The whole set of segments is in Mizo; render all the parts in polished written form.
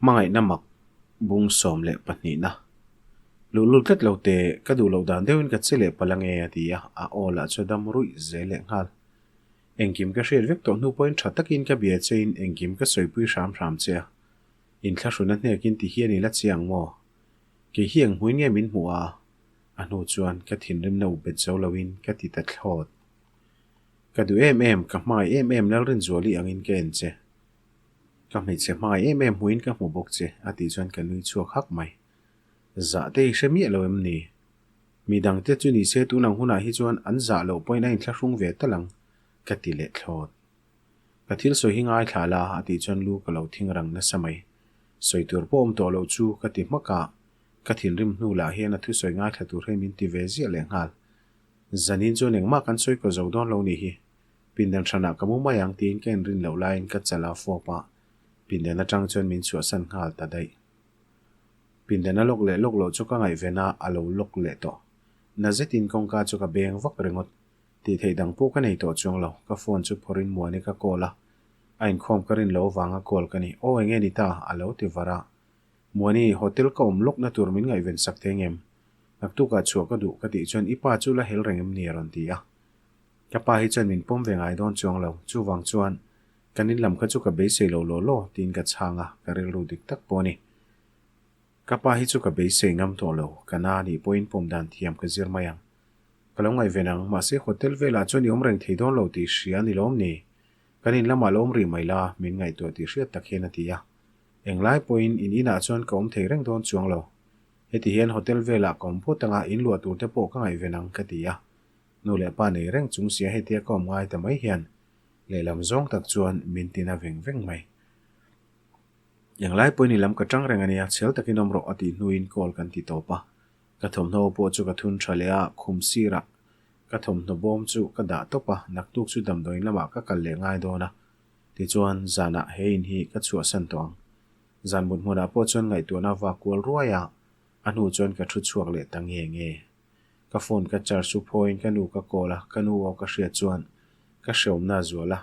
Hmangaihna mak bung 12 na. Luhlul tlat lo teh, ka duh loh dan deuhin ka che leh palh ange a ti a, a aw lah chu a dam ruih zel leh nghal. Engkim ka hriat vek tawh hnu pawhin tha takin ka bia chein engkim ka sawipui hram hram che a. Inthlahruna hnekin ti hian i la che ang maw? Kei hi eng hmuin nge min hmuh a? A hnu chuan ka thinrimna up bet zo loin ka ti ta thlawt. Ka duh em em, ka hmangaih em em Lalrinzuali angin ka en che. Ka hmeichhe hmangaih em em hmuin ka hmu bawk che, a tih chuan ka nui chhuak hak mai. Zah te i hre miah lo em ni? Mi dangte chu ni se tun ang hunah hi chuan an zah loh pawhin a inthlahrung ve tal ang, ka ti leh thlawt. Ka thil sawi hi ngaithla la, a tih chuan lu ka lo thing rang nasa mai. Sawi tur pawh awm tawh loh chu ka ti hmak a, ka thinrim hnu lah hian a thusawi ngaithla tur hi min ti ve ziah leh nghal. Zanin chuan engmah kan sawi kaw zo dawn lo nih hi. Pindan hranah ka mu mai ang tiin ka inrin loh laiin ka chal a fawp a, pindan atang chuan min chhuahsan nghal ta daih. Pindan a lawk leh lawk loh chu ka ngaihven a, a lo lawk leh tawh. Na zetin kawngka chu ka beng vak ringawt. Tih theih dang pawh ka nei tawh chuang lo, ka phone chu phawrhin Muani ka call a, a inkhawm ka rin loh avanga call ka ni. Aw enge ni ta? a lo ti var a. Muani, hotel ka awm lawkna tur min ngaihven sak thei ngem? Naktukah chhuah ka duh ka tih chuan i pa chu la hel reng em ni? a rawn ti a. Ka pa hi chuan min pawm ve ngai dawn chuang lo, chuvang chuan kan in lam kha chu ka beisei lo law law tiin ka chhang a, ka rilru dik tak pawh a ni. Ka pa hi chu ka beisei ngam tawh lo, ka na anih pawhin pawm dan thiam ka zir mai ang. Ka lo ngaihven ang, mahse hotel velah chuan i awm reng thei dawn lo tih hria a ni lawm ni? Kan in lamah lo awm rih mai la, min ngaihtuah tih hriat tak hian a ti a. Englai pawhin in inah chuan ka awm thei reng dawn chuang lo. Heti hian hotel velah ka awm phawt anga in luah tur te pawh ka ngaihven ang ka ti a. Nu leh pa nei reng chung sia hetia ka awm ngai ta mai hian lehlam zawng tak chuan min tina veng veng mai. Englai pawhin i lam ka tang reng a nia, chhel takin awm rawh a tih hnuin call kan ti tawp a. Ka thawmhnaw pawh chu ka thun tha leh a, khum sirah ka thawmhnaw bawm chu ka dah tawp a, naktuk chu damdawiin lamah ka kal leh ngai dawn a. Tichuan zanah he in hi ka chhuahsan tawh ang. Zan mut hmunah pawh chuan ngaihtuahna a vak kual ruai a, a hnu chuan ka thu chhuak leh ta nge nge. Ka phone ka charge chu phawiin ka nu ka call a, ka nu aw ka hriat chuan ka hreawmna a zual a.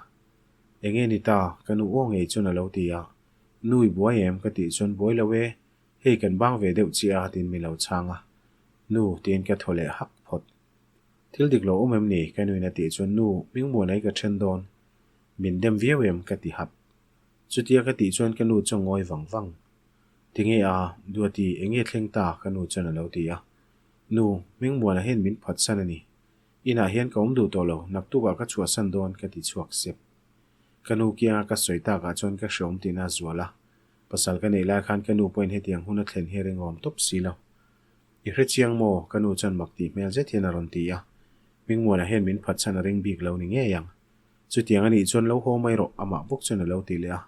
Enge ni ta? Ka nu aw ngei chuan a lo ti a. Nu i buai em? Ka tih chuan buai lo e, hei kan bang ve deuh chiah a tiin min lo chhang a. Nu tiin ka thaw leh hak phawt. Thil dik lo awm em ni? Ka nuin a tih chuan nu Hmingmuana i ka then dawn. Min dem viau em? Ka ti hap. Chutia ka tih chuan ka nu chu a ngawi vang vang. Tinge a, Duati, enge thleng ta? Ka nu chuan a lo ti a. Nu, Hmingmuana hian min phatsan a ni. Inah hian ka awm duh tawh lo, naktukah ka chhuahsan dawn ka ti chhuak sep. Ka nu kianga ka sawi takah chuan ka hreawm tihna a zual a. Pasal ka neih lai khan ka nu pawhin hetiang hun a thlen hi a ringawm tawp si lo. I hre chiang maw? Ka nu chuan mak tih hmel zet hian a rawn ti a. Hmingmuana hian min phatsan a ring bik lo ni ngei ang. Chutiang a nih chuan lo haw mai rawh, amah bawk chuan a lo ti leh a.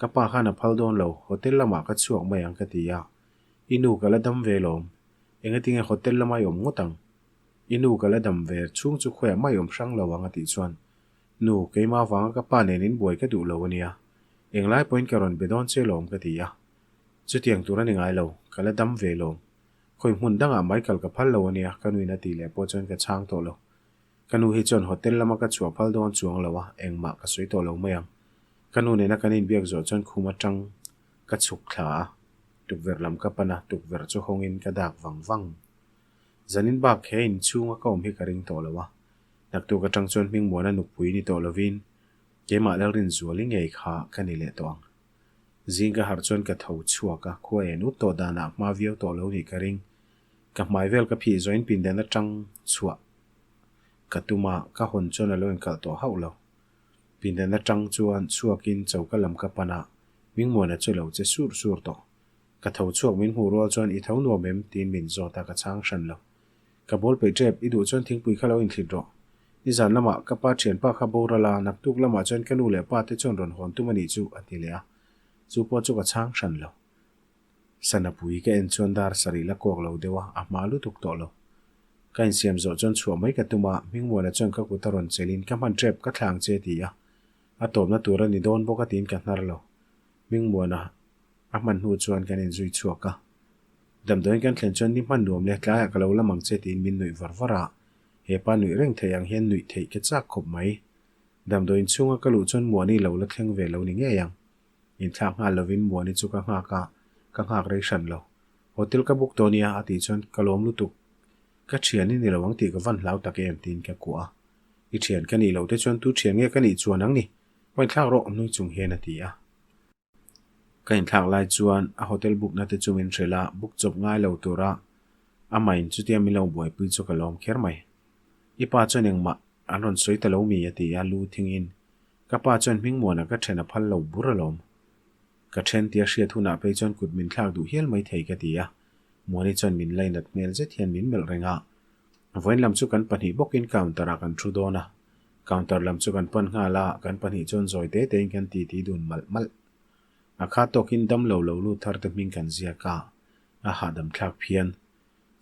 Ka pa khan a phal dawn lo, hotel lamah ka chhuak mai ang ka ti a. I nu ka la dam ve lawm. Engatinge hotel lama i awm ngawt ang? I nu ka la dam ve chhung chu khawiah mah i awm hrang lo ang a tih chuan, Nu, keimah avanga ka pa nen in buai ka duh lo a nia. Englai pawhin ka rawn be dawn che lawm ka ti a. Chutiang tur a ni ngai lo, ka la dam ve lawm. Khawi hmun dangah mai kal ka phal lo a nia ka nuin a tih leh pawh chuan ka chhang tawh lo. Ka nu hi chuan hotel lama ka chhuah phal dawn chuang lo a, engmah ka sawi tawh lo mai ang. Ka nu nena kan inbiak zawh chuan khum atang ka chhuk thla a. Tukverh lam ka pan a, tukverh chu hawngin ka dak vang vang. Zanin bak he inchhunga ka awm hi ka ring tawh lo a, naktuk atang chuan Hmingmuana nupui ni tawh lovin keimah Lalrinzuali ngei kha ka ni leh tawh ang. Zing ka harh chuan ka tho chhuak a, khua en ut tawh danah hma viau tawh lo nih ka ring. Ka hmai vel ka phih zawhin pindan atang chhuah ka tum a, ka hawn chuan a lo inkalh tawh hauh lo. Pindan atang chuan chhuakin choka lam ka pan a, Hmingmuana chu lo che sur sur tawh. Ka tho chhuak min hmuh rual chuan i tho nuam em? tiin min zawt a, ka chhang hran lo. Ka bawl peih tep, i duh chuan thingpui kha lo inthlit rawh. Nizan lamah ka pa thianpa kha boral a, naktuk lamah chuan ka nu leh pa te chuan rawn hawn tum a nih chu, a ti leh a. Chu pawh chu ka chhang hran lo. Sanapui ka en chuan dar sarih la kawk lo deuh a, a hma lutuk tawh lo. Ka insiam zawh chuan chhuah mai ka tum a, Hmingmuana chuan ka kut a rawn chelhin ka hman tep, ka thlang che a ti a. A tawpna tur a ni dawn bawk a tiin ka hnar lo. Hmingmuana a hman hnu chuan kan inzui chhuak a. Damdawiin kan thlen chuan ni hman nuam leh tlaiah ka lo lam ang che tiin min nuih var var a. He pa nuih reng thei ang hian nuih theih ka chak khawp mai. Damdawiin chhunga ka luh chuan Muani lo la thleng ve lo ni ngei ang. Inthlak nghal lovin Muani chu ka nghak a, ka nghak rei hran lo. Hotel ka book tawh nia a tih chuan ka lawm lutuk. Ka thian i ni lo ang tih ka van hlau tak em tiin ka kuah a. I thian ka nih loh te chuan tu thian nge ka nih chuan ang ni? Ka inthlak rawh nui chung hian a ti a. Ka inthlak lai chuan a hotel book na te chu min hrilh a, book chawp ngai lo tura amah in chutia min lo buaipui chu ka lawm kher mai. I pa chuan engmah an rawn sawi ta lo mi a ti a, lu thingin ka pa chuan Hmingmuana ka then a phal lo bur alawm. Ka then tia hriat hunah phei chuan kut min thlak duh hial mai thei ka ti a, Muani chuan min lainat hmel zet hian min melh reng a. Vawiin lam chu kan pahnih bawkin counter ah kan thu dawn a, Counter lam chu kan pan nghal a, kan pahnih chuan zawi te tein kan titi dun malh malh. A kha tawkin damlo lo lut thar te hming kan ziak a, a hahdam thlak phian.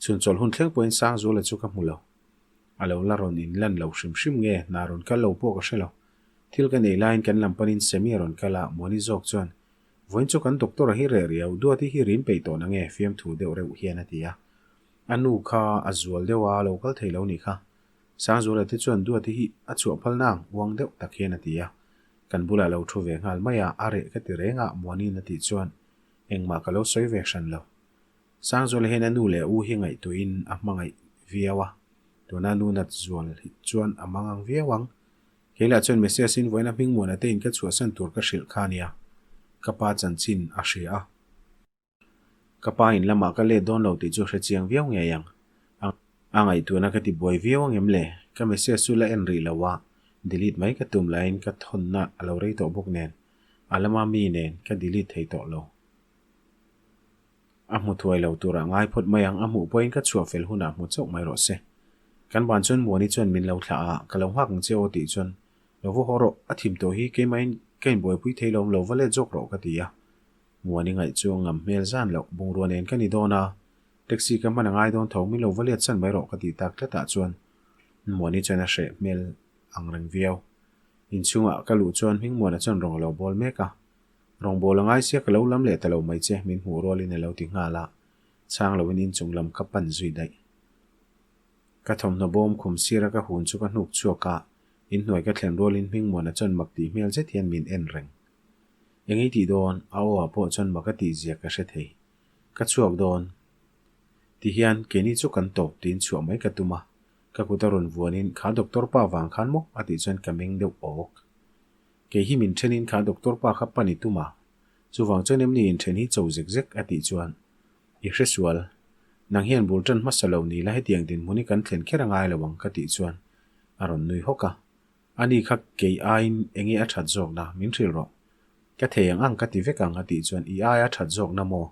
Chhun chawlh hun thleng pawhin Sangzula chu ka hmu lo. A lo la rawn inlan lo hrim hrim nge, hna rawn kal lo pawh ka hre lo. Thil ka nei laiin kan lam panin Semi a rawn kal a, Muani zawk chuan, Vawiin chu kan doctor a hi reh riau, Duati hi rim peih tawh na nge? fiamthu deuh reuh hian a ti a. A nu kha a zual deuh a, a lo kal thei lo nih kha. Sangzuala te chuan Duati hi a chhuah phal nang, uang deuh tak hian a ti a. Kan bulah lo thu ve nghal mai a, a reh ka ti reng a, Muani'n a tih chuan engmah ka lo sawi ve hran lo. Sangzuala hian a nu leh a u hi ngaihtuahin a hmangaih viau a, tuna nu nat zual hi chuan a mangang viau ang. Kei lah chuan Messias-in vawiina hming Muana te in ka chhuahsan tur ka hrilh kha nia, ka pa chanchin a hria a. Ka pa in lamah ka let dawn lo tih chu hre chiang viau ngei ang. A ngaihtuahna ka ti buai viau ang em le? Ka message chu la en rih lo a, delete mai ka tum laiin ka thawnna a lo rei tawh bawk nen, a lama mi nen ka delete thei tawh lo. A hmu thuai lo turah ngai phawt mai ang, a hmuh pawhin ka chhuah fel hunah hmu chauh mai rawh se. Kan ban chuan Muani chuan min lo thlah a, ka lo nghak ang che aw tih chuan lo va haw rawh, a thim tawh hi keimahin ka inbuaipui thei lo, lo va let zawk rawh ka ti a. Muani ngaih chu a ngam hmel zan loh, bungrua nen ka ni dawn a, taxi ka hman a ngai dawn tho, min lo va let san mai rawh ka tih tak tlatah chuan Muani chuan a hreh hmel ang reng viau. Inchhungah ka luh chuan Hmingmuana chuan rawng a lo bawl mek a, Rawngbâwl a ngai sia ka lo lam leh ta lo mai che, min hmuh rualin a lo ti nghal a, chhang loin inchung lam ka pan zui daih. Ka thawmhnaw bawm khum sira ka hun chu ka hnuk chhuak a, inhnuai ka thlen rualin Hmingmuana chuan mak tih hmel zet hian min en reng. Eng ei tih dawn? A aw ah pawh chuan mak a tih zia ka hre thei. Ka chhuak dawn. Ti hian keini chu kan tawp tiin chhuah mai ka tum a, ka kut a rawn vuanin kha doctor pa vang khan maw? a tih chuan ka meng deuh awk. Kei hi min thenin kha doctor pa kha pan i tum a, chuvang chuan em ni inthen hi cho zek zek a tih chuan I hre sual. Nang hian bul tan hmasa lo ni la hetiang dinhmun hi kan thlen kher a ngai lo ang ka tih chuan a rawn nui hawk a. Ani kha kei aiin enge a that zawkna min hrilh rawh. Ka thei ang ang ka ti vek ang a tih chuan i aia that zawkna maw?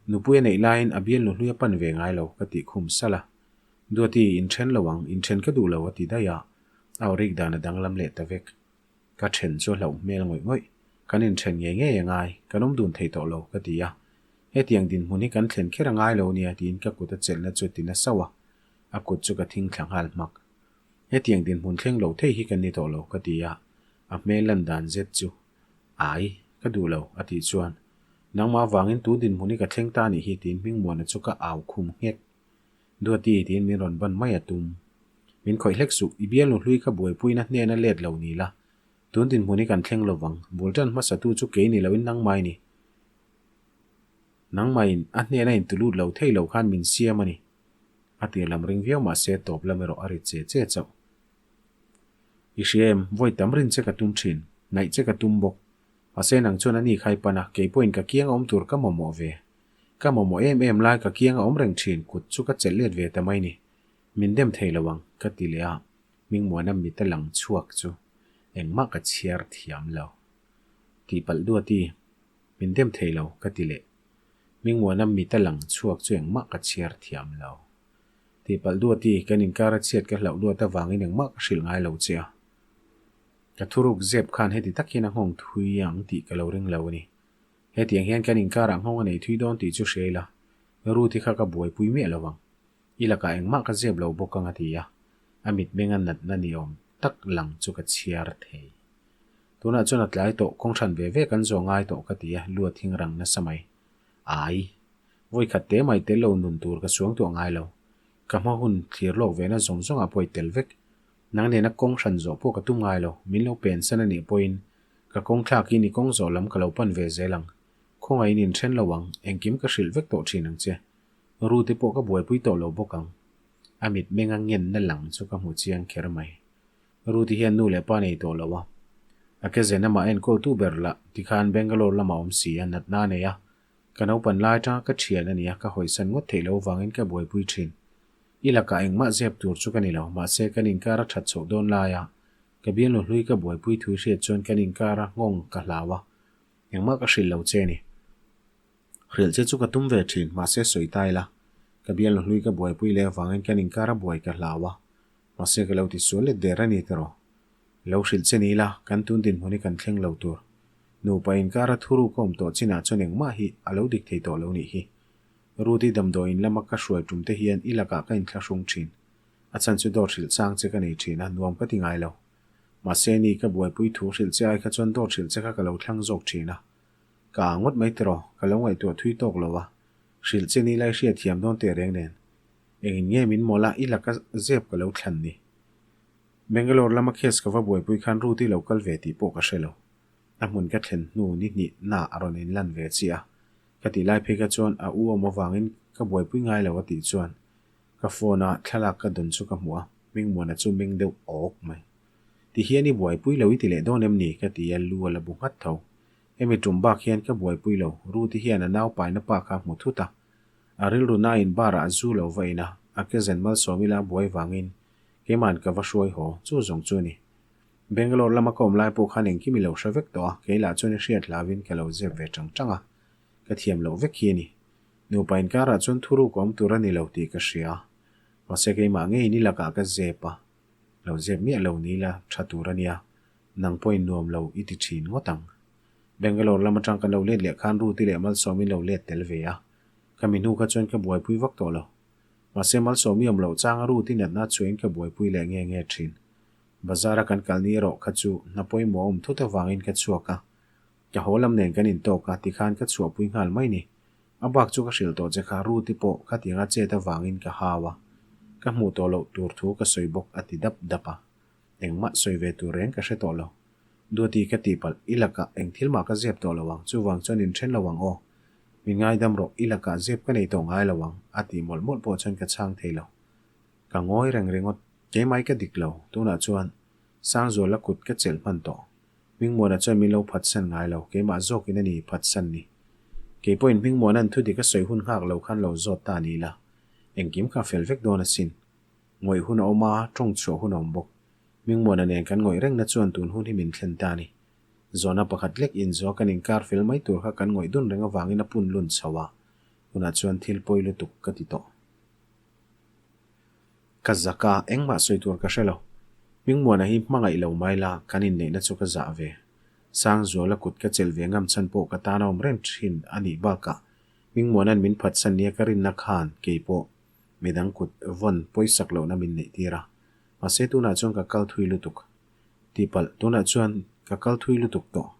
Nupui a neih laiin a bialnu hlui a pan ve ngai lo ka tih khum salh a. Duati, inthen lo ang, inthen ka duh lo a ti daih a, a aw rik dan a danglam leh ta vek. Ka then chu a hlauh hmel ngawih ngawih. Kan inthen ngei ngei a ngai, kan awm dun thei tawh lo ka ti a. Hetiang dinhmun hi kan thlen kher a ngai lo nia tiin ka kut a chelhna chu a ti na sauh a, a kut chu ka thing thla nghal hmak. Hetiang dinhmun thleng lo thei hi kan ni tawh lo ka ti a, a hmel lan dan zet chu Ai, ka duh lo a tih chuan Nangmah vangin tu dinhmun hi ka thleng ta nih hi tiin Hmingmuana chu ka au khum nghek. Duati tiin min rawn ban mai a tum. Min khawih hlek suh, i bialnu hlui kha buaipuina hnena let lo ni la, tun dinhmun hi kan thleng lovang, bul tan hmasatu chu kei ni loin nangmah i ni. Nangmahin a hnena intulut lo thei lo khan min siam a ni. A tir lam ring viau mah se tawp lam erawh a ri che che chauh. I hria em, vawi tam rin che ka tum thin, naih che ka tum bawk. Mahse nang chuan a ni khai pan a, kei pawhin ka kiang a awm tur ka mamawh ve. Ka mamawh em em lai ka kiang a awm reng thin, kut chu ka chelh let ve ta mai ni. Min dem thei lo ang, ka ti leh a, Hmingmuana mit a lang chhuak chu engmah ka chhiar thiam lo. Tihpalh duati, min dem thei lo, ka ti leh. Hmingmuana mit a lang chhuak chu engmah ka chhiar thiam lo. Tihpalh duati, kan inkar a chhiat ka hlauh luat avangin engmah ka hrilh ngai lo che a. Ka thuruk zep khan heti tak hian a nghawng thui ang tih ka lo ring lo a ni. Hetiang hian kan inkarah nghawng a nei thui dawn tih chu hria ila, Ruth-i kha ka buaipui miah lo ang. I lakah engmah ka zep lo bawk ang a ti a, a mitmeng a natna ni awm tak lang chu ka chhiar thei. Tunah chuan a tlai tawh, kawng hran ve ve kan zawh ngai tawh ka ti a, lu a thing rang nasa mai. Ai! Vawi khat te mai tel lo nun tur ka suang tuah ngai lo. Ka hma hun thlir lawk ve na zawng zawngah pawh i tel vek. Nang nena kawng hran zawh pawh ka tum ngai lo, min lo pen san a nih pawhin Ka kawng thlakin i kawng zawh lam ka lo pan ve zel ang. Khawngaihin inthen lo ang, engkim ka hrilh vek tawh thin ang che. Rute pawh ka buaipui tawh lo bawk ang. A mitmenga ngenna lang chu ka hmu chiang kher mai. Ruti hian nu leh pa nei tawh lo a. A ke zen amah enkawltu ber lah tikhan Bangalore lamah awm si a, natna a nei a. Ka naupan lai atanga ka thian a nia, ka hawisan ngawt theih loh avangin ka buaipui thin. I lakah engmah zep tur chu ka ni lo, mahse kan inkar a that chhoh dawn laia ka bialnu hlui ka buaipui thui hriat chuan kan inkar a nghawng ka hlau a, engmah ka hrilh lo che a ni. Hrilh che chu ka tum ve thin, mahse sawi ta ila, ka bialnu hlui ka buaipui leh avangin kan inkar a buai ka hlau a, mahse ka lo ti sual let der a ni tiraw. Lo hrilh che ni ila, kan tun dinhmun hi kan thleng lo tur. Nupa inkara thuruk a awm tawh chinah chuan engmah hi a lo dik thei tawh lo nih hi. Rudy damdawiin lama ka hruai tum te hian i lakah ka inthlahrung thin. A chhan chu dawt hrilh chang che ka nei thin a, nuam ka ti ngai lo. Mahse ni ka buaipui thu hrilh che ai kha chuan dawt hrilh che kha ka lo thlang zawk thin a. Ka ang ngawt mai tiraw, ka lo ngaihtuah thui tawk lo a. Hrilh che ni lai hriat thiam dawn teh reng nen. Engin nge min mawlh a, i laka zep ka lo thlan ni. Bangalore lama case ka va buaipui khan Rudy lo kal ve tih pawh ka hre lo. A hmun ka thlen hnu ni hnih na a rawn inlan ve chiah a. Ka tih lai phei kha chuan a u awm avangin ka buaipui ngai lo a tih chuan ka phone a thlalak ka dawn chu ka hmu a, Hmingmuana chu meng deuh awk mai. Ti hian i buaipui lo i ti leh dawn em ni? ka ti a, lu a la bu nghat tho. Hemi tum bak hian ka buaipui lo, Ruth-i hian a nau paina pa kha a hmu thut a. A rilru nain bar ah zu lo va in a, a ke zen malsawm ila a buai vangin keima'n ka va hruai haw, chu zawng chu a ni. Bangalore lama ka awm lai pawh khan engkim i lo hre vek tawh a, kei lah chuan i hriat hlauin ka lo zep ve tang tang a, ka thiam loh vek hi a ni. Nupa inkarah chuan thuruk awm tur a ni lo tih ka hria. Mahse keimah ngeiin i lakah ka zep a, lo zep miah lo ni la tha tur a nia, nang pawhin nuam lo i ti thin ngawt ang. Bangalore lam atang kan lo let leh khan Ruti leh Malsawmin lo let tel ve a, ka mi hnu kha chuan ka buaipui vak tawh lo. Mahse Malsawmi awm loh changa Ruti natna chhuahin ka buaipui leh nge nge thin. Bazar-a kan kal ni erawh kha chu hna pawimawh a awm thut avangin ka chhuak a, ka haw lam nen kan intawk a, tikhan ka chhuahpui nghal mai ni. A bak chu ka hrilh tawh che kha, Ruth-i pawh khatianga chet avangin ka hau a, ka hmuh tawh loh tur thu ka sawi bawk a ti dap dap a. Engmah sawi ve tur reng ka hre tawh lo. Duati ka tihpalh, i lakah eng thil mah ka zep tawh lo ang, chuvang chuan inthen lo ang aw. Min ngaidam rawh, i lakah zep ka nei tawh ngai lo ang, a tih mawlh mawlh pawh chuan ka chhang thei lo. Ka ngawi reng ringawt. Keimai ka dik lo, tunah chuan Sangzuala kut ka chelh hman tawh. Hmingmuana chuan min lo phatsan ngai lo, keimah zawkin a ni phatsan ni. Kei pawhin Hmingmuana'n thu dik a sawi hun nghak lo khan lo zawt ta ni la, engkim kha fel vek dawn asin. Ngawih hun a awm a, tawng chhuah hun a awm bawk. Hmingmuana nen kan ngawih rengna chuan tun hun hi min thlen ta ni. Zawhna pakhat lek inzawh kan inkar fel mai tur kha kan ngawih dun reng avangin a pun lun chho a, tunah chuan thil pawi lutuk ka ti tawh. Ka zak a, engmah sawi tur ka hre lo. Hmingmuana hi hmangaih lo mai la, kan inneihna chu ka zah ve. Sangzuala kut ka chelh ve ngam chhan pawh ka tan a awm reng thin a nih bakah Hmingmuana'n min phatsan nia ka rinna khan kei pawh midang kut vawn pawisak lohna min neih tir a. Mahse tunah chuan ka kal thui lutuk. Tihpalh, tunah chuan ka kal thui lutuk tawh.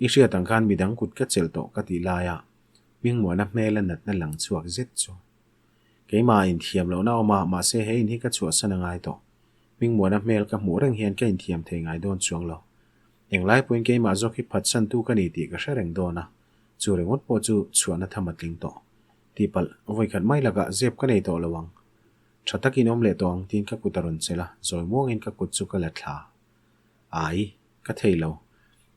I hriat ang khan midang kut ka chelh tawh ka tih laia Hmingmuana hmela natna lang chhuak zet chu. Keimah inthiam lohna a awm a, mahse he in hi ka chhuahsan a ngai tawh. Hmingmuana hmel ka hmuh reng hian ka inthiam thei ngai dawn chuang lo. Englai pawhin keimah zawk hi phatsantu ka ni tih ka hre reng dawn a, chu ringawt pawh chu chhuahna tham a tling tawh. Tihpalh, vawikhat mai lakah zep ka nei tawh lo ang. Tha takin awm leh tawh ang tiin ka kut a rawn chelh a, zawi muangin ka kut chu ka la thla. Ai, ka thei lo.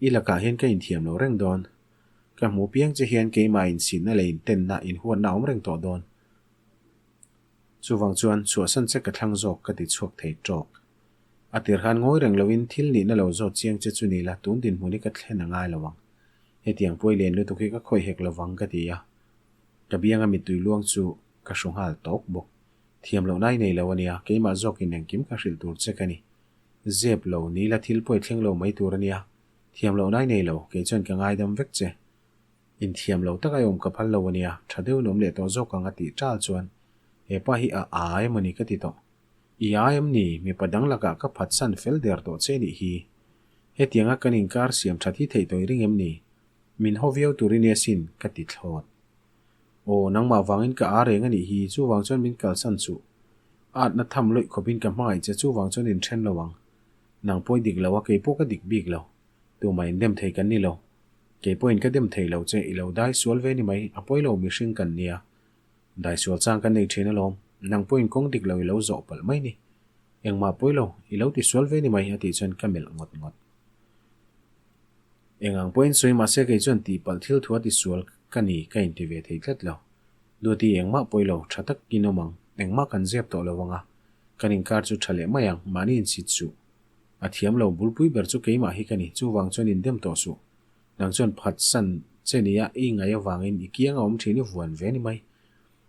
I lakah hian ka inthiam lo reng dawn. Ka hmuh piang che hian keimah insitna leh intenna, inhuatna a awm reng tawh dawn. Chuvang chuan chhuahsan che ka thlang zawk ka ti chhuak thei tawk. A tir khan ngawi reng loin thil nihna lo zawt chiang che chu ni la tun dinhmun hi ka thlen a ngai lo ang. Hetiang puai len lutuk hi ka khawih hek lo vang ka ti a. Ka bianga mittui luang chu ka hru nghal tawk bawk. Thiam lohna i nei lo a nia, keimah zawkin engkim ka hrilh tur che ka ni. Zep lo, ni la thil pawi thleng lo mai tur a nia. Thiam loh nai nei lo, kei chuan ka ngaidam vek che. Inthiam lo tak a awm ka phal lo a nia, tha deuhin awm leh tawh zawk ang a tih tal chuan he pa hi a aa em a ni ka ti tawh. I aa em ni, mipa dang lakah ka phatsan fel der tawh che nih hi. Hetianga kan inkar siam that hi theih tawh i ring em ni? Min haw viau tur i nia sin, ka ti thlawt. Aw, nangmah vangin ka aa reng a nih hi, chuvang chuan min kalsan chuh. Atna tham lawih khawpin ka hmangaih che chuvang chuan inthen lo ang. Nang pawh i dik lo a, kei pawh ka dik bik lo. Tumah indem thei kan ni lo. Kei pawhin ka dem thei lo che, i lo dai sual ve ni mai, a pawi lo mihring kan nia. Dai sual chang kan nei thin alawm, nang pawhin kawng dik lo i lo zawh palh mai ni. Engmah pawi lo, i lo ti sual ve ni mai a tih chuan ka melh ngawt ngawt. Eng ang pawhin sawi mahse kei chuan tihpalh thil thu a ti sual ka ni ka inti ve thei tlat lo. Duati engmah pawi lo, tha takin awm ang, engmah kan zep tawh lo ang a, kan inkar chu tha leh mai ang, mahni inchhit suh. A thiam lo, bulpui ber chu keimah hi ka ni, chuvang chuan indem tawh suh. Nang chuan phatsan che nia i ngaih avangin i kiang a awm thin i vuan ve ni mai.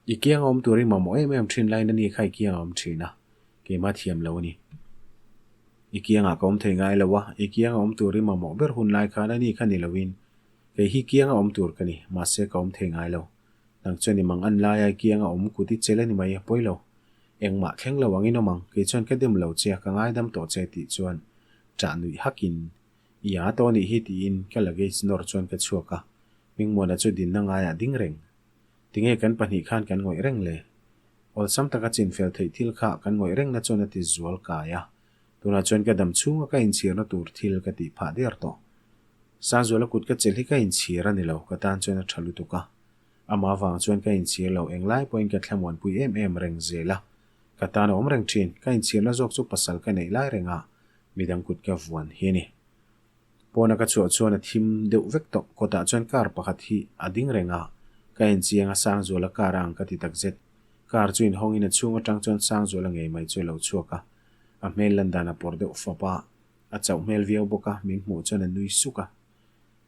I kiang a awm tur i mamawh em em thin laiin ani kha i kiang a awm thin a, keimah thiam lo a ni. I kiangah ka awm thei ngai lo a, i kiang a awm tur i mamawh ber hun lai khan ani kha ni loin kei hi kiang a awm tur ka ni, mahse ka awm thei ngai lo. Nang chuan i mang an laia i kiang a awm kut i chelh a ni mai a pawi lo. Engmah thleng lo angin awm ang, kei chuan ka dem lo che a, ka ngaidam tawh che tih chuan ṭah nuih hakin I a tawh anih hi tiin ka luggage nawr chuan ka chhuak a, Hmingmuana chu dinna ngaiah ding reng. Tinge kan pahnih khan kan ngawih reng le? Awlsam taka chinfel theih thil kha kan ngawih rengna chuan a ti zual kai a, tunah chuan ka dam chhunga ka inchhirna tur thil ka tih phah der tawh. Sangzuala kut ka chelh hi ka inchhir a ni lo, ka tan chuan a tha lutuk a. Amah avang chuan ka inchhir lo, englai pawhin ka thlamuanpui em em reng zel a. Ka tan a awm reng thin, ka inchhirna zawk chu pasal ka neih lai renga midang kut ka vuan hi a ni. Pawna ka chhuah chuan a thim deuh vek tawh, kawtah chuan car pakhat hi a ding reng a, ka en chiang a Sangzuala car a ang ka ti takzet. Car chu inhawngin a chhung atang chuan Sangzuala ngei mai chu a lo chhuak a, a hmel lan dan a pawr deuh fawp a, a chauh hmel viau bawk a, min hmuh chuan a nui suk a.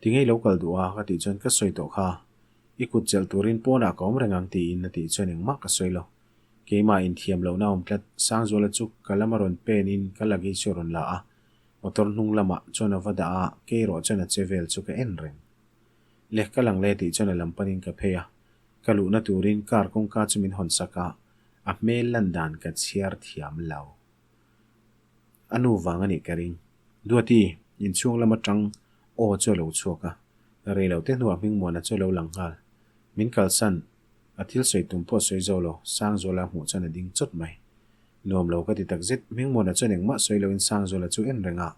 Ti ngei lo kal duh a ka tih chuan ka sawi tawh kha, i kut chelh turin pawnah ka awm reng ang tiin a tih chuan engmah ka sawi lo. Keimah inthiam lohna awm tlat, Sangzuala chu ka lama rawn penin ka luggage chu a rawn la a, Motor hnung lamah chuan a va dah a, kei erawh chuan a che vel chu ka en reng. Leh ka lang le tih chuan a lam panin ka phei a, ka luhna turin car kawngka chu min hawn sak a, a hmel lan dan ka chhiar thiam lo. A nu vang a nih ka ring. Duati, inchhung lam atang aw chu a lo chhuak a, rei lo te hnuah Hmingmuana chu a lo lang nghal. Min kalsan, a thil sawi tum pawh sawi zo lo, Sangzuala hmuh chuan a ding chawt mai. Nuam lo ka ti tak zet, Hmingmuana chuan engmah sawi loin Sangzuala chu en reng a.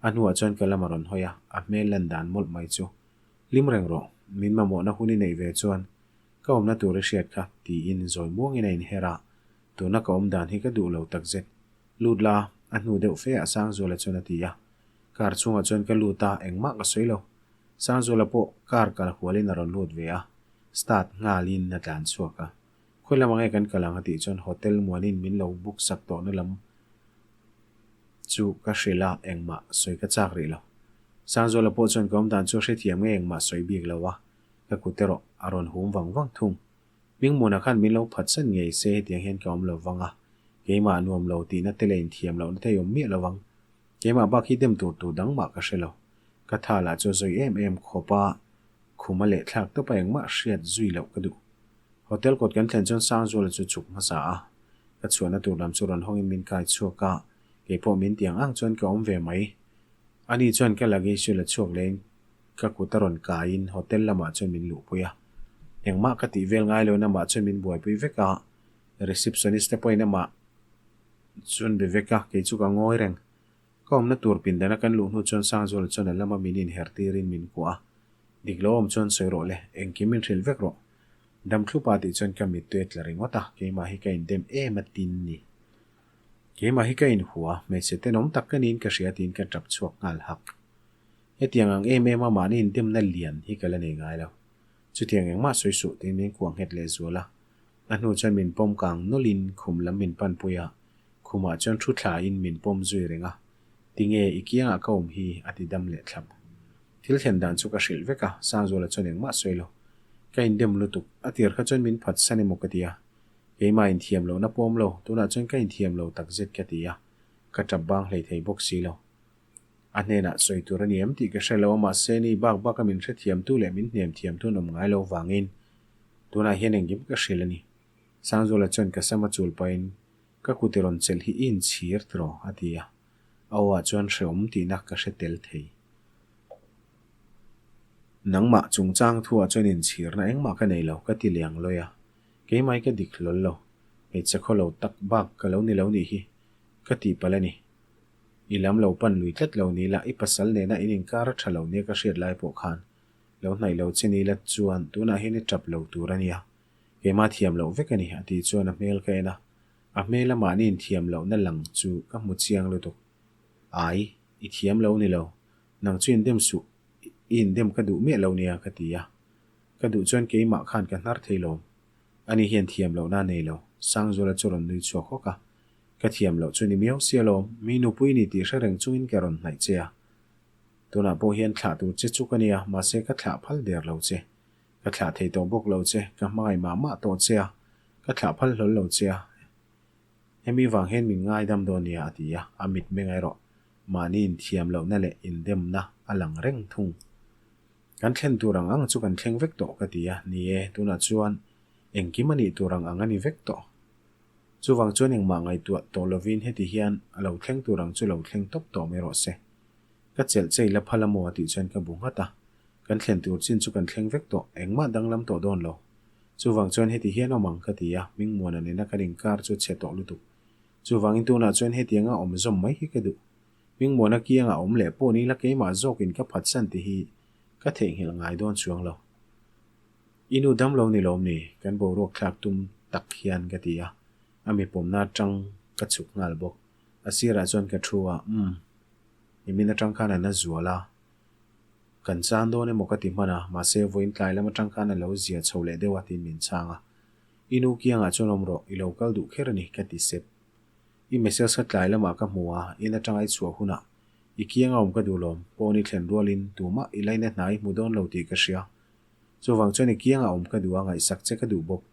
A hnuah chuan ka lam a rawn hawi a, a hmel lan dan mawlh mai chu. Hlim reng rawh, min mamawhna hun i neih ve chuan ka awmna tur i hriat kha, tiin zawi muangin a inher a, tuna ka awm dan hi ka duh lo tak zet. Lut la, a hnu deuh fe ah Sangzuala chuan a ti a. Car chhungah chuan ka lut a, engmah ka sawi lo. Sangzuala pawh car kal hualin a rawn lut ve a, start nghalin a tlan chhuak a. Khawi lamah nge kan kal ang a tih chuan hotel muanin min lo book sak tawhna lam chu ka hrilh a, engmah sawi ka chak rih lo. Sangzuala pawh chuan ka awmdan chu a hrethiam nge engmah sawi bik lo a, ka kut erawh a rawn hum vang vang thung. Hmingmuana khan min lo phatsan ngei se hetiang hian ka awm lo vang a, keimah nuam lo tihna te leh inthiam lohna te a awm miah lo vang. Keimah bak hi dem tur tur dang mah ka hre lo. Ka tha lah chu a zawi em em khawp a, khum a lehthlak tawp a engmah hriat zui loh ka duh. Hotel kawt kan thlen chuan Sangzuala chu chhuk hmasa a, ka chhuahna tur lam chu rawn hawngin min kai chhuak a, kei pawh min tiang ang chuan ka awm ve mai. Ani chuan ka luggage chu la chhuak lehin ka kut a rawn kaiin hotel lamah chuan min luhpui a. Engmah ka tih vel ngai loin amah chuan min buaipui vek a, receptionist te pawhin amah chuan be vek a, kei chu ka ngawi reng. Ka awmna tur pindana kan luh hnu chuan Sangzuala chuan a lama min inher tirin min kuah a, dik lo awm chuan sawi rawh le, engkim min hrilh vek rawh. Damthlupa tih chuan ka mittui a tla ringawt a, keimah hi ka indem em a tin ni. Keimah hi ka inhua, hmeichhe tenawm tak ka niin ka hria tiin ka tap chhuak nghal hak. Hetiang ang em em a mahni indemna lian hi ka la nei ngai lo. Chutiang engmah sawi suh tiin min kuah nghet leh zual a. A hnu chuan min pawm kang nawlhin khum lam min panpui a, khumah chuan thu thlain min pawm zui reng a. Tinge i kiangah ka awm hi a ti dam leh thlap. Thil thlen dan chu ka hrilh vek a, Sangzuala chuan engmah sawi lo. Ka indem lutuk, a tir kha chuan min phatsan emaw ka ti a. Keimah inthiam lohna pawm lo, tunah chuan ka inthiam lo takzet ka ti a, ka tap bang hlei thei bawk si lo. A hnenah sawi tur a ni em tih ka hre lo a, mahse ni bak baka min hrethiamtu leh min hnem thiamtu an awm ngai lo vangin tunah hian engkim ka hrilh a ni. Sangzuala chuan ka sam a chul pahin ka kut i rawn chelh hi i inchhir tiraw a ti a. A aw ah chuan hreawm tihna ka hre tel thei. Nangmah chungchang thuah chuan inchhirna engmah ka nei lo, ka ti liang lawi a. Keimai ka dik hlawl lo. Hmeichhe khaw lo tak bak ka lo ni lo nih hi ka tih palh a ni. I lam lo pan lui tlat lo ni la, i pasal nena in inkar a tha lo nia ka hriat lai pawh khan lo hnaih lo che ni la chuan tunah hian i tap lo tur a nia. Keimah thiam loh vek a ni, a tih chuan a hmel ka en a. A hmel a mahni inthiam lohna lang chu ka hmu chiang lutuk. Ai, i thiam lo ni lo. Nang chu indem suh, i indem ka duh miah lo nia, ka ti a. Ka duh chuan keimah khan ka hnar thei lawm. Ani hian thiam lohna a nei lo, Sangzuala chu rawn nui chhuak hawk a. Ka thiam loh chu ni miau sia lawm, mi nupui ni tih hre reng chungin ka rawn hnaih che a. Tunah pawh hian thlah tur che chu ka nia, mahse ka thlah phal der lo che. Ka thlah thei tawh bawk lo che, ka hmangaih mah mah tawh che a, ka thlah phal hlawl lo che a. Hemi vang hian min ngaidam dawn nia a ti a, a mit meng erawh mahni inthiam lohna leh indemna a lang reng thung. Kan thlen tur ang ang chu kan thleng vek tawh ka ti a, ni e, tunah chuan engkim a nih tur ang ang a ni vek tawh. Chuvang chuan engmah ngaihtuah tawh lovin heti hian a lo thleng tur ang chu lo thleng tawp tawh mai rawh se. Ka chelh chei la phal a maw a tih chuan ka bu nghat a. Kan thlen tur chin chu kan thleng vek tawh, engmah danglam tawh dawn lo. Chuvang chuan heti hian awm ang ka ti a, Hmingmuana nena kan inkar chu chhe tawh lutuk. Chuvangin tunah chuan hetianga awm zawm mai hi ka duh. Hmingmuana kiangah awm leh pawh ni la keimah zawkin ka phatsan tih hi ka theihnghilh ngai dawn chuang lo. I nu dam lo ni lawm ni? Kan boruak thlak tum tak hian ka ti a, a mi pawmna atang ka chhuk nghal bawk. A sirah chuan ka thu a, Umm. Nimin atang khan a na zual a, kan chan dawn emaw ka ti hman a, mahse vawiin tlai lam atang khan a lo zia chho leh deuh a tiin min chhang a. I nu kiangah chuan awm rawh, i lo kal duh kher a ni, ka ti sep. I message kha tlai lamah ka hmu a, in atanga i chhuah hunah i kianga awm ka duh lawm, pawn i thlen rualin tumah i laina hna i hmu dawn lo tih ka hria. Chuvang chuan i kiangah awm ka duh a, ngaihsak che ka duh bawk.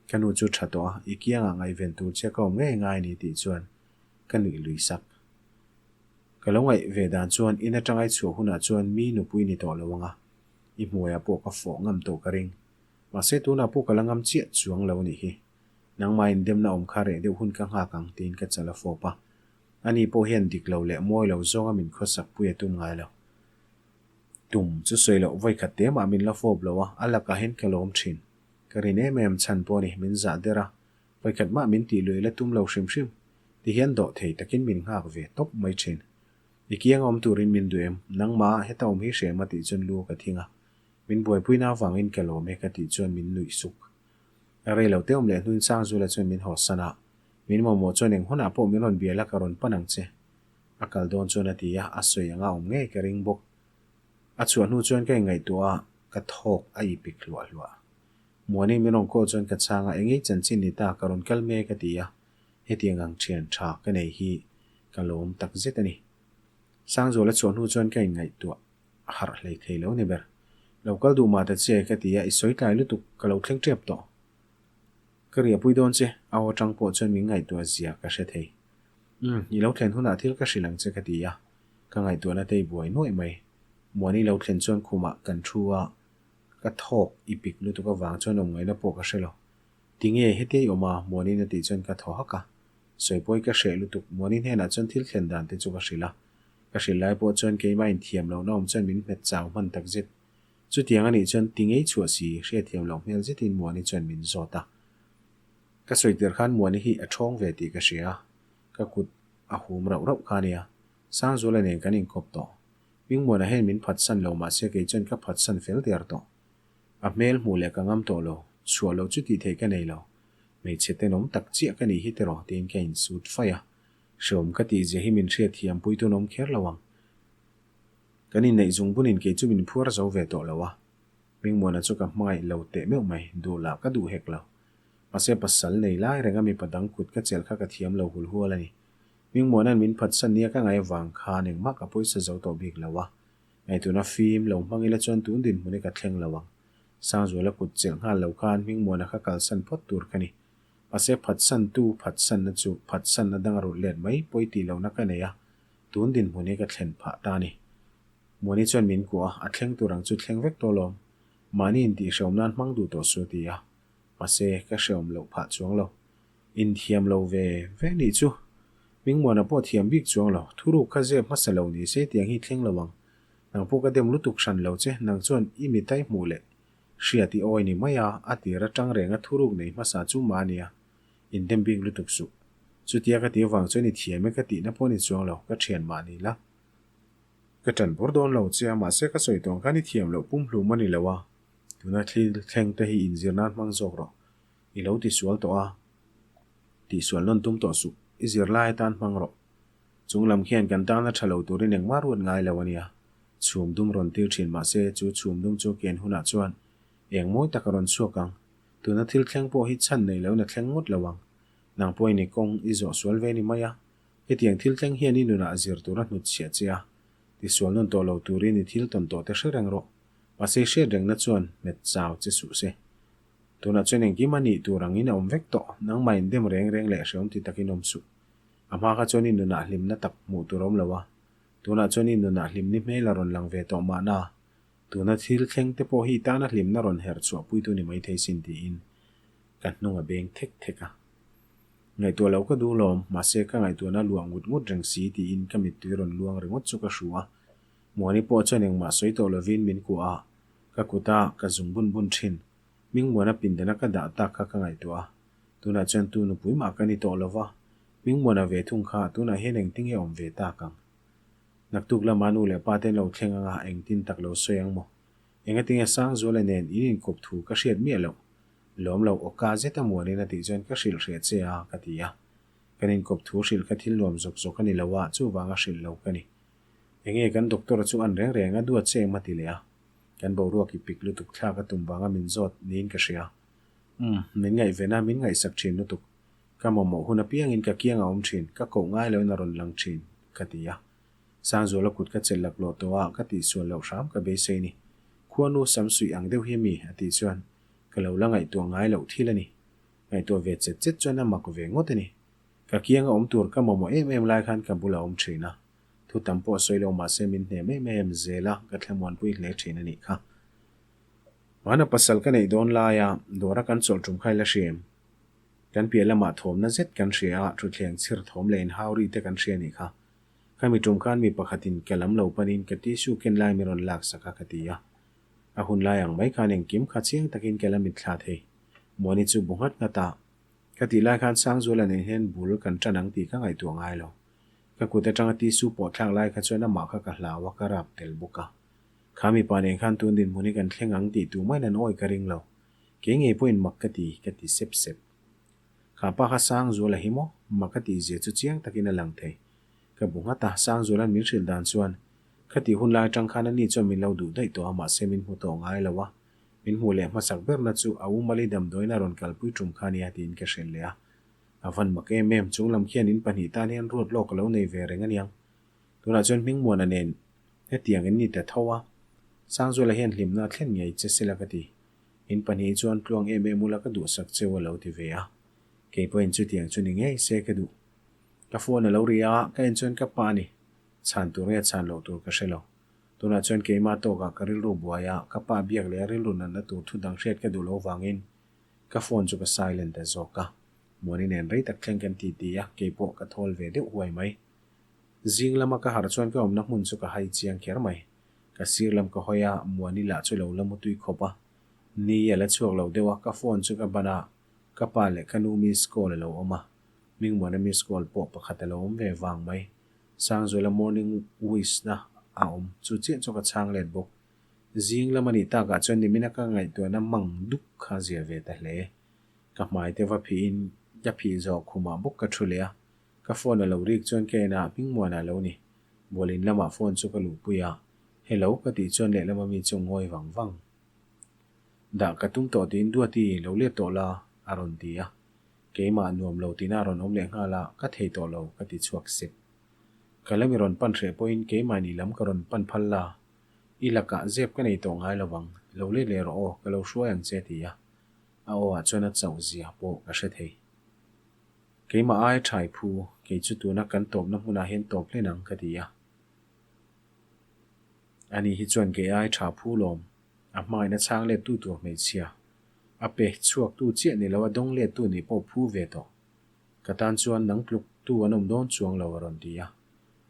Ka nu chu tha tawh a, i kiangah ngaihven tur che ka awm ngei ngai a ni tih chuan ka nuih lui sak. Ka lo ngaih ve dan chuan in atanga i chhuah hunah chuan mi nupui ni tawh lo ang a, i hmuaiah pawh ka fawh ngam tawh ka ring. Mahse tunah pawh ka la ngam chiah chuang lo nih hi. Nangmah indemna awm kha reh deuh hun ka nghak ang tiin ka chal a fawp a. Ani pawh hian dik lo leh mawi lo zawnga min khawsak pui a tum ngai lo. Tum chu sawi loh vawi khat te mah min la fawp lo a, a lakah hian ka lawm thin. Ka rin em em chhan pawh a ni, min zah der a, vawi khat mah min tih lui la tum lo hrim hrim. Ti hian dawh thei takin min nghak ve tawp mai thin. I kianga awm turin min duh em? Nangmah heta awm hi hrem a tih chuan lu ka thing a. Min buaipuina avangin ka lawm e ka tih chuan min nuih suk. A rei lo te awm leh hnuin Sangzula chuan min haw san a, Min mamawh chuan eng hunah pawh min rawn bia la ka rawn pan ang che. A kal dawn chuan a ti a, a sawi anga awm ngei ka ring bawk. A chhuah hnu chuan ka inngaihtuah a, ka thawk a ipik hluah hluah. Muani min rawn call chuan ka chhang a, Engei chanchin ni ta, ka rawn kal mek a ti a, hetiang ang thian tha ka nei hi ka lawm tak zet a ni. Sangzuala chhuah hnu chuan ka inngaihtuah. A harh hlei thei lo ni ber. Lo kal duh mah ta che ka ti a, i sawi tlai lutuk, ka lo thleng tep tawh. Ka riahpui dawn che, a aw tang pawh chuan min ngaihtuah zia ka hre thei. Umm, i lo thlen hunah thil ka hrilh ang che ka ti a, ka ngaihtuahna te i buai nuaih mai. Muani lo thlen chuan khumah kan thu a, ka thawk i pik lutuk avang chuan awm ngaihna pawh ka hre lo. Tinge hetia i awm a? Muani'n a tih chuan ka thaw hak a. Sawipawi ka hreh lutuk, Muani hnenah chuan thil thlen dan te chu ka hrilh a. Ka hrilh lai pawh chuan keimah inthiam lohna awm chuan min hmet chau hman tak zet. Chutiang a nih chuan ti ngei chhuah si, hriatthiam loh hmel zetin Muani chuan min zawt a. Ka sawi tir khan Muani hi a ṭhawng ve tih ka hria a, ka kut a hum rauh rauh kha nia. Sangzuala nen kan inkawp tawh. Hmingmuana hian min phatsan lo mahse kei chuan ka phatsan fel der tawh. A hmel hmuh leh ka ngam tawh lo, chhuah loh chu tih theih ka nei lo. Hmeichhe tenawm tak chiah ka nih hi tiraw tiin ka insut faih a. Hreawm ka tih zia hi min hriat thiam pui tun awm kher lo ang. Kan inneih zung bunin kei chu min phuar zo ve tawh lo a. Hmingmuana chu ka hmangaih lo teh meuh mai, duh lah ka duh hek lo. Mahse pasal nei lai renga mipa dang kut ka chelh kha ka thiam lo hul hual a ni. Hmingmuana'n min phatsan nia ka ngaih avang khan engmah ka pawisa zo tawh bik lo a. Ngaihtuahna fim lo hmang ila chuan tun dinhmun hi ka thleng lo ang. Sangzuala kut chelh nghal lo khan Hmingmuana kha kalsan phawt tur ka ni. Mahse phatsantu phatsanna chu phatsanna dang a rulh let mai pawi tih lohna ka nei a, tun dinhmun hi ka thlen phah ta a ni. Muani chuan min kuah a, a thleng tur ang chu thleng vek tawh lawm. Mahni intihhrehawm nan hmang duh tawh su a ti a. Mahse ka hrehawm loh phah chuang lo. Inthiam lo ve ve nih chu. Hmingmuana pawh thiam bik chuang lo. Thuruk kha zep hmasa lo ni se tiang hi thleng lo ang. Nang pawh ka dem lutuk hran lo che, nang chuan i mitai hmuh leh Hriat i awi ni mai a, a tir atang reng a thuruk nei hmasa chu mah ania, indem bik lutuk suh. Chutia ka tih avang chuan i thiam e ka tihna pawh ni chuang lo, ka thian mah ni la. Ka ṭan bur dawn lo che a, mahse ka sawi tawng khan i thiam loh pumhlum a ni lo a, tuna thil thleng te hi inzir nan hmang zawk rawh. I lo tisual tawh a, tihsual nawn tum tawh suh, i zirlai atan hmang rawh. Chung lam khian kan tana ṭha lo turin engmah ruat ngai lo a nia. Chhum dum rawn tir ṭhin mahse chu chhum dum chu ken hunah chuan eng mawi tak a rawn chhuak ang. Tuna thil thleng pawh hi chhan nei loin a thleng ngawt lo ang. Nang pawhin i kawng i zawh sual ve ni mai a. Hetiang thil thleng hian i nunah zir tur a hnut chhiah che a. Tisual nawn tawh lo turin i thil tawn tawh te hre reng rawh. Mahse i hriat rengna chuan hmet chau che suh se. Tunah chuan engkim a nih tur angin a awm vek tawh. Nangmah indem reng reng leh hreawm ti takin awm suh. A hma kha chuan i nunah hlimna tak hmuh tur a awm lo a. Tunah chuan i nunah hlimni hmel a rawn lang ve tawh mahna. Tuna thil thleng te pawh hi i tana hlimna rawn herh chhuahpui tu ni maithei sin tiin ka hnung a beng thek thek a. Ngaihtuah loh ka duh lawm, mahse ka ngaihtuahna luah ngut ngut reng si tiin ka mittui rawn luang ringawt chu ka hru a. Muani pawh chuan engmah sawi tawh lovin min kuah a, ka kut a ka zung bun bun thin. Hmingmuana pindana ka dah tak kha ka ngaihtuah a, tunah chuan tu nupui mah ka ni tawh lova, Hmingmuana ve thung kha tunah hian engtinge awm ve tak ang? Naktuk lama nu leh pa te an lo thleng anga engtin tak lo sawi ang maw? Engatinge Sangzuala nen in inkawp thu ka hriat miah loh? Lawm lo awka zet a muanin a tih chuan ka hrilh hriat che a ka ti a. Kan inkawp thu hrilh kha thil nuam zawk zawk a ni lo a, chuvanga hrilh lo ka ni. Enge kan doctor chu an reng reng a duat che em a ti leh a. Kan boruak i pik lutuk thlak a tum vanga min zawt niin ka hria. Umm, min ngaihven a, min ngaihsak thin lutuk. Ka mamawh hun apiangin ka kiang a awm thin, ka koh ngai loin a rawn lang thin, ka ti a. Sangzuala kut ka chelh laklawh tawh a, ka tihsual loh hram ka beisei ni. Khuanu sam suih ang deuh hi mi? a tih chuan ka lo la ngaihtuah ngai loh thil a ni. Ngaihtuah ve chet chet chuan a mak ve ngawt a ni. Ka kianga awm tur ka mamawh em em lai khan ka bula awm thin a. Thu tam pawh sawi lo mahse min hnem em em zel a, ka thlamuanpui hle thin a nih kha. Mahna pasal ka neih dawn laia dawra kan chawlh tum kha i la hria em? Kan piah lamah thawmna zet kan hria a, thutthleng chhir thawm leh inhauri te kan hria a nih kha. Khami tum khan mi pakhatin ka lam lo panin ka tissue ken lai min rawn lak sak a ka ti a. A hun lai ang mai khan engkim kha chiang takin ka la mitthla thei. Muani chu bu nghat nghat a. Ka tih lai khan Sangzuala nen hian bul kan tan ang tih ka ngaihtuah ngai lo. Ka kut atanga tissue pawh thlak lai kha chuan amah kha ka hlau a, ka rap tel bawk a. Kha mipa nen khan tun dinhmun hi kan thleng ang tih tumah in an awi ka ring lo. Kei ngei pawhin mak ka ti, ka ti sep sep. Kha pa kha Sangzuala hi maw? Mak a tih zia chu chiang takin a lang thei. Ka bu nghat a, Sangzuala'n min hrilh dan chuan, Kha tih hun lai atang khan ani chuan min lo duh daih tawh a, mahse min hmu tawh ngai lo a. Min hmuh leh hmasak berna chu a u Mali damdawiin a rawn kalpui tum kha nia tiin ka hrilh leh a. A van mak em em, chung lam khian in pahnih tan hian ruat lawk a lo nei ve reng aniang. Tunah chuan Hmingmuana nen hetiang in ni ta tho a, Sangzuala hian hlimna a thlen ngei che sela ka ti. In pahnih chuan tluang em em ula ka duhsak cheu a lo ti ve a. Kei pawhin chutiang chu ni ngei se ka duh. Ka phone a lo ri a, ka en chuan ka pa a ni. Chhan tur nge chhan loh tur ka hre lo. Tunah chuan keimah tawkah ka rilru buai a, ka pa biak leh a rilru natna tur thu dang hriat ka duh lo vangin ka phone chu ka silent ta zawk a. Muani nen rei tak thleng kan ti ti a, keipawh ka thawl ve deuh huai mai. Zing lama ka harh chuan ka awmna hmun chu ka hai chiang kher mai. Ka sir lam ka hawi a, Muani lah chu lo la mutui khawp a. Ni a la chhuak lo deuh a, ka phone chu ka ban a, ka pa leh ka nu miss call a lo awm a. Hmingmuana miss call pawh pakhat a lo awm ve vang mai. Sangzuala morning wish na a awm, chu chiah chu ka chhang let bawk. Zing lam a nih takah chuan nimina ka ngaihtuahna mang duk kha zia ve ta hle. Ka hmai te va phihin ka phih zawh khumah bawk ka thu leh a, ka phone a lo rik chuan ka enah Hmingmuana a lo ni. Bualin lamah phone chu ka luhpui a, Hello ka tih chuan lehlama mi chu ngawi vang vang. Dah ka tum tawh tiin Duati lo let tawh la a rawn ti a. Keimah nuam lo tina a rawn awm leh nghal a, ka thei tawh lo ka ti chhuak sep. Ka lam i rawn pan hreh pawhin keimahni lam ka rawn pan phal la, i lakah zep ka nei tawh ngai lovang, lo let leh rawh aw, ka lo hruai ang che a ti a. A aw ah chuan a chauh zia pawh ka hre thei. Keimah ai thai phu, kei chu tuna kan tawpna hmunah hian tawp hlen ang ka ti a. Ani hi chuan kei ai tha phu lawm, a hmangaihna chhang let tu tur hmeichhia, a pe chhuak tu chiah ni lo a dawng let tu nih pawh phu ve tawh. Ka tan chuan nang tluk tu an awm dawn chuang lo a rawn ti a.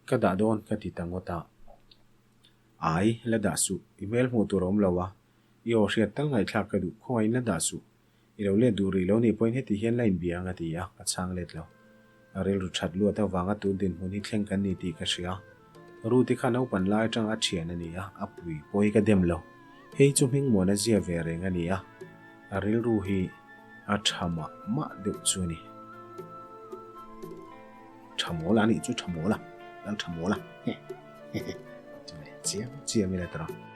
Ka dah dawn ka ti ta ngawt a. Ai, la dah suh, i hmel hmuh tur a awm lo a, i aw hriat tal ngaihthlak ka duh, khawngaihin la dah suh. I lo let duh rih lo nih pawhin heti hian la inbia ang a ti a, ka chhang let lo. A rilru that luat avanga tun dinhmun hi thleng kan ni tih ka hria. Ruti kha naupan lai atanga a thian a ni a, a pui pawh hi ka dem lo. Hei chu hming muan a zia ve reng a ni a, a rilru hi a tha mah mah deuh chu a ni. Tha mawl a nih chu tha mawl a, lal tha mawl a, hehehe, chiam chiam ila tawrh a.